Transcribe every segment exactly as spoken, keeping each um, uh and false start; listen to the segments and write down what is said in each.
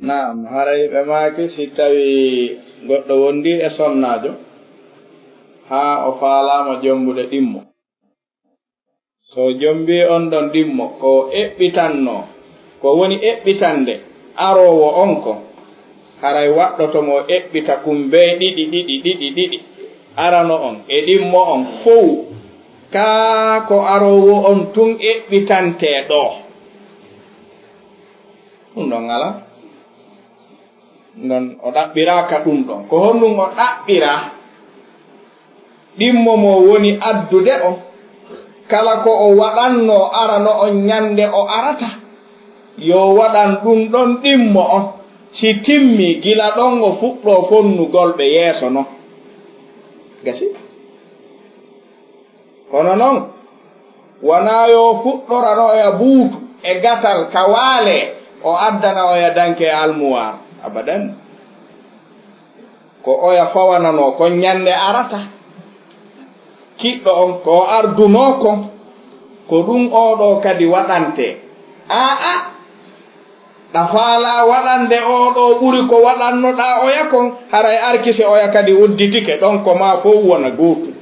Naam, haray ɓe maaki si tawii goɗɗo wondii e sonnaajo, haa o faalaama jommbude ɗimmo. So jommbii on ɗon ɗimmo, ko o eɓɓitannoo, ko woni eɓɓitande aroowo on ko, haray waɗɗoto mo o eɓɓita kumbey ɗiɗi, ɗiɗi, ɗiɗi, ɗiɗi, arano on e ɗimmo on fow, kaa ko aroowo on tun eɓɓitantee ɗoo. Ɗum ɗon alaa. Non o ɗaɓɓiraaka ɗum ɗon. Ko honɗum o ɗaɓɓiraa? Ɗimmo mo woni addude on. Kala ko o waɗannoo arano on ñannde o arata, yo waɗan ɗum ɗon ɗimmo on. Si timmii, gila ɗon o fuɗɗoo fonnugol ɓe yeeso non. Gasi. Kono non, wanaa yo fuɗɗorano oya buutu e gatal ka waalee, o addana oya danke e almuwaar. Abadan. Ko oya fawananoo kon ñannde arata. Kiɗɗo on, ko o ardunoo kon, ko ɗum oo ɗoo kadi waɗantee. Aa, aa, ɗa faalaa waɗande oo ɗoo ɓuri ko waɗannoɗaa oya kon, haray arkise oya kadi udditike, ɗon ko maa fow wona gootum.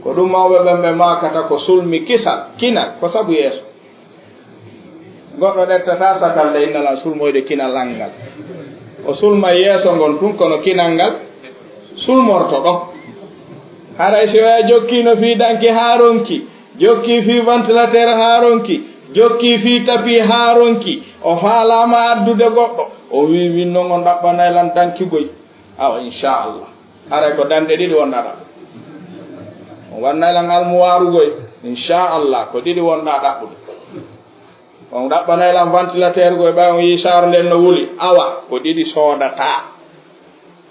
Ko ɗum mawɓe ɓen ɓe maakata ko sulmi kisal, kinal, ko sabu yeeso. Goɗɗo ɗettataa satal de innala sulmoyde kinal an ngal. O sulma yeeso ngon tun, kono kinal ngal sulmorto ɗon. Haray si oya jokkiino fii danki haa ronki, jokkii fii ventilateur haa ronki, jokkii fii tapis haa ronki, o faalaama addude goɗɗo, o wi'i, "Min non on ɗaɓɓanay lan danki goy." Awa, inchallah. Haray ko danɗe ɗiɗi wonɗaa ɗaɓɓude. On waɗanay lan almuwaaru goy. Inchallah, ko ɗiɗi wonɗaa ɗaɓɓude. On ɗaɓɓanay lan ventilateur goy, ɓay on yii saaro nden no wuli. Awa, ko ɗiɗi soodataa.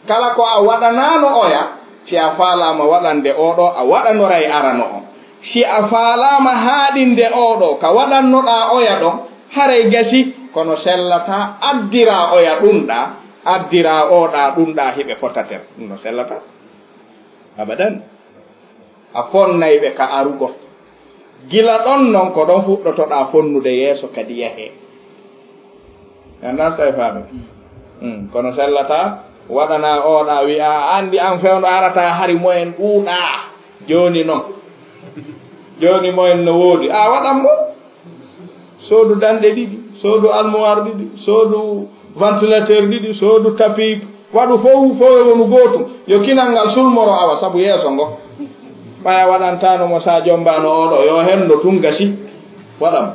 Kala ko a waɗanaano oya, si a faalaama waɗande oo ɗoo, a waɗanoray arano on. Si a faalaama haaɗinde oo ɗoo, ka waɗannoɗaa oya ɗon, haray gasi, kono sellataa, addiraa oya ɗun ɗaa, addiraa oo ɗaa ɗun ɗaa, hiɓe fotater. Ɗun no sellataa. Abadan. A fonnay ɓe ka arugol. Gila ɗon non ko ɗon fuɗɗotoɗaa fonnude yeeso kadi yahee. Anndaa so tawi faami. Hmm, kono sellataa, waɗanaa oo ɗaa, wi'aa, "A anndi an fewndo arataa hari moyen ɗuuɗaa." Jooni non. Jooni moyen no woodi. A waɗan mo. Soodu danɗe ɗiɗi, soodu almuwaar ɗiɗi, soodu ventilateur ɗiɗi, soodu tapis, waɗu fow, fow e wonu gootum. Yo kinal ngal sulmoro awa sabu yeeso ngo. Ɓay a waɗantaano mo sa jombaano oo ɗoo, yo henndo tun gasi. Waɗan mo.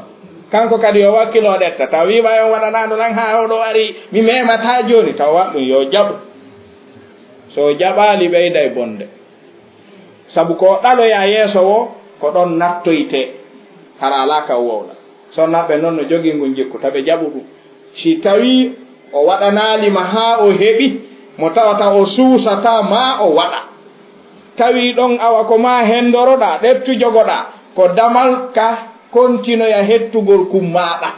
Kanko kadi yo wakkilo ɗetta. Tawi ɓay on waɗanaano lan haa oo ɗoo ari, mi memataa jooni. Taw waɗ ɗum, yo jaɓu. So o jaɓaali, ɓeyday bonde. Sabu ko ɗaloyaa yeeso woo, ko ɗon nattoytee, hara alaa ka wowla. Sonnaaɓe non no jogii ngun jikku, taɓe jaɓu ɗum. Si tawii o waɗanaali ma haa o heɓi mo tawata o suusataa maa o waɗa. Tawii ɗon awa ko maa hendoroɗaa, ɗettu jogoɗaa, ko damal ka kontinoya hettugol kun maaɗa.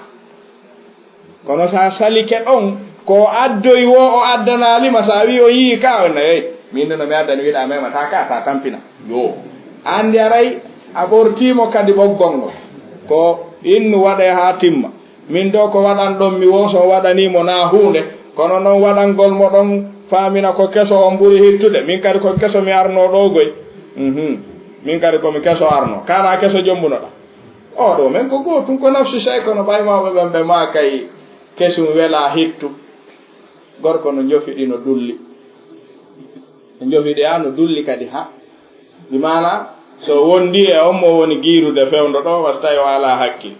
Kono sa salike ɗon, ko o addoyi woo o addanaali ma, sa wii o yii ka, o na, "Ey, min de no mi addani wiɗa mema ta ka, ta tampina." Yo. Anndi aray, a ɓortii mo kadi ɓoggol ngol. Ko innu waɗee haa timma. Min ɗoo ko waɗan ɗon mi woo so waɗanii mo na huunde. Kono non waɗangol mo ɗon faamina ko keso on ɓuri hittude. Min kadi ko keso mi arnoo ɗoo goy. Mhm. Min kadi ko mi keso arnoo. Kana keso jombunoɗaa. Oo ɗoo men ko gootum, ko nafsu sey, kono ɓay mawɓe ɓen ɓe maa kay kesum welaa hittu. Gorko no njofiɗi no dulli. No njofiɗi haa no dulli kadi haa. Bi maana, so wondi e on mo woni giirude fewndo ɗoo, wata tawi o alaa hakkil.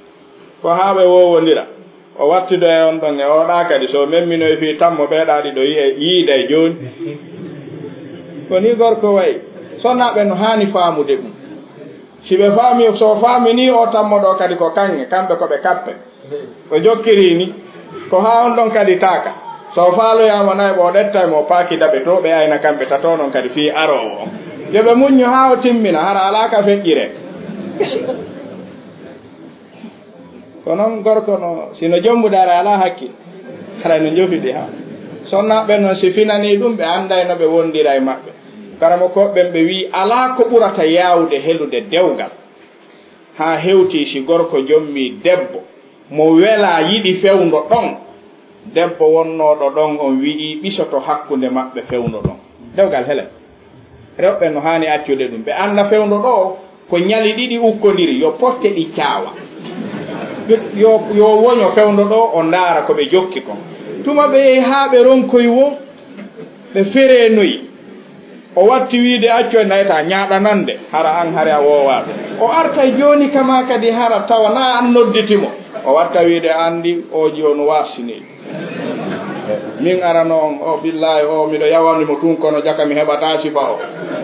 Ko haa ɓe wowondira. O wattido e on ɗon e oo ɗaa kadi, so memminoy fii tammo ɓee ɗaa ɗiɗo yi'e, yiida e jooni. Ko nii gorko wayi. Sonnaaɓe no haani faamude ɗum. Si ɓe faami, so faami nii o tammo ɗoo kadi ko kaŋŋe, kamɓe ko ɓe kappe. Ko jokkiri ni, ko haa on ɗon kadi taaka. So faaloyaama nayi ɓo o ɗettay mo o paaki daɓe to, ɓe ayna kamɓe tato non kadi fii aroowo on. Yo ɓe muñño haa o timmina, hara alaa ka feƴƴire. Ko non gorko no, si no jombude hara alaa hakkil. Hara no njofiɗi haa. Sonnaaɓe non si finanii ɗum, ɓe anday no ɓe wondira e maɓɓe. Karamokooɓe ɓen ɓe wi'i, alaa ko ɓurata yaawude helude dewgal. Haa hewtii si gorko jommii debbo mo welaa yiɗi fewndo ɗon, Debbo wonnooɗo ɗon on wi'i ɓisoto hakkunde maɓɓe fewndo ɗon. Dewgal hele. Rewɓe no haani accude ɗum. Ɓe annda fewndo ɗo ko ñali ɗiɗi ukkodiri, yo potte ɗi caawa. Yo, yo woño fewndo ɗo, o ndaara ko ɓe jokki kon. Tuma ɓe yehi haa ɓe ronkoyi won, ɓe fereenoyi. O watti wiide accu e nayta ñaaɗanande, hara an hare a woowaɓe. O artay jooni kama kadi hara tawa na an nodditi mo. O watta wiide anndi o jooni waasini. Min arano on, o billahi o miɗo yawani mo tun kono jaka mi heɓata sifa o.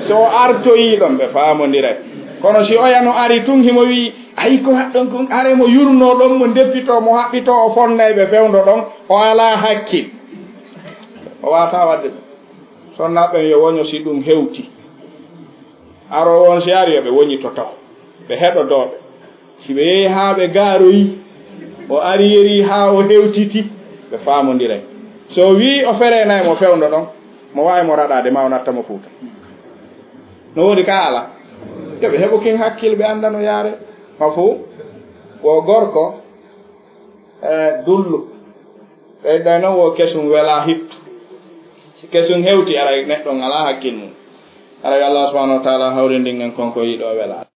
So o artoyi ɗon ɓe faamondiray. Kono si oya no ari tun himo wi'i, ayi ko haɗɗon kon, are mo yurno ɗon mo ndeppito mo haɓɓito o fonnay ɓe fewndo ɗon, o alaa hakkil. O waata wadde ɗum. Sonnaaɓe ɓen yo woño si ɗum hewti. Aroowo on si ari yo ɓe woñito taw. Ɓe heɗodooɓe. Si ɓe yehi haa ɓe gaaroyi, o ari yeri haa o hewtiti, ɓe faamondiray. So o wi'i o fereenay mo fewndo ɗon, mo waawi mo raɗaade ma o natta mo Fuuta. No woodi ka ala. Yo ɓe heɓu kin hakkil ɓe annda no yaare. Ma fu, wo gorko, e dullu. Ɓeyday noon wo kesum welaa hittu. Si kesum hewti, aray neɗɗo on alaa hakkil mum. Aray Allah subhanahu wa taala hawrindin en kon ko yiɗo welaa.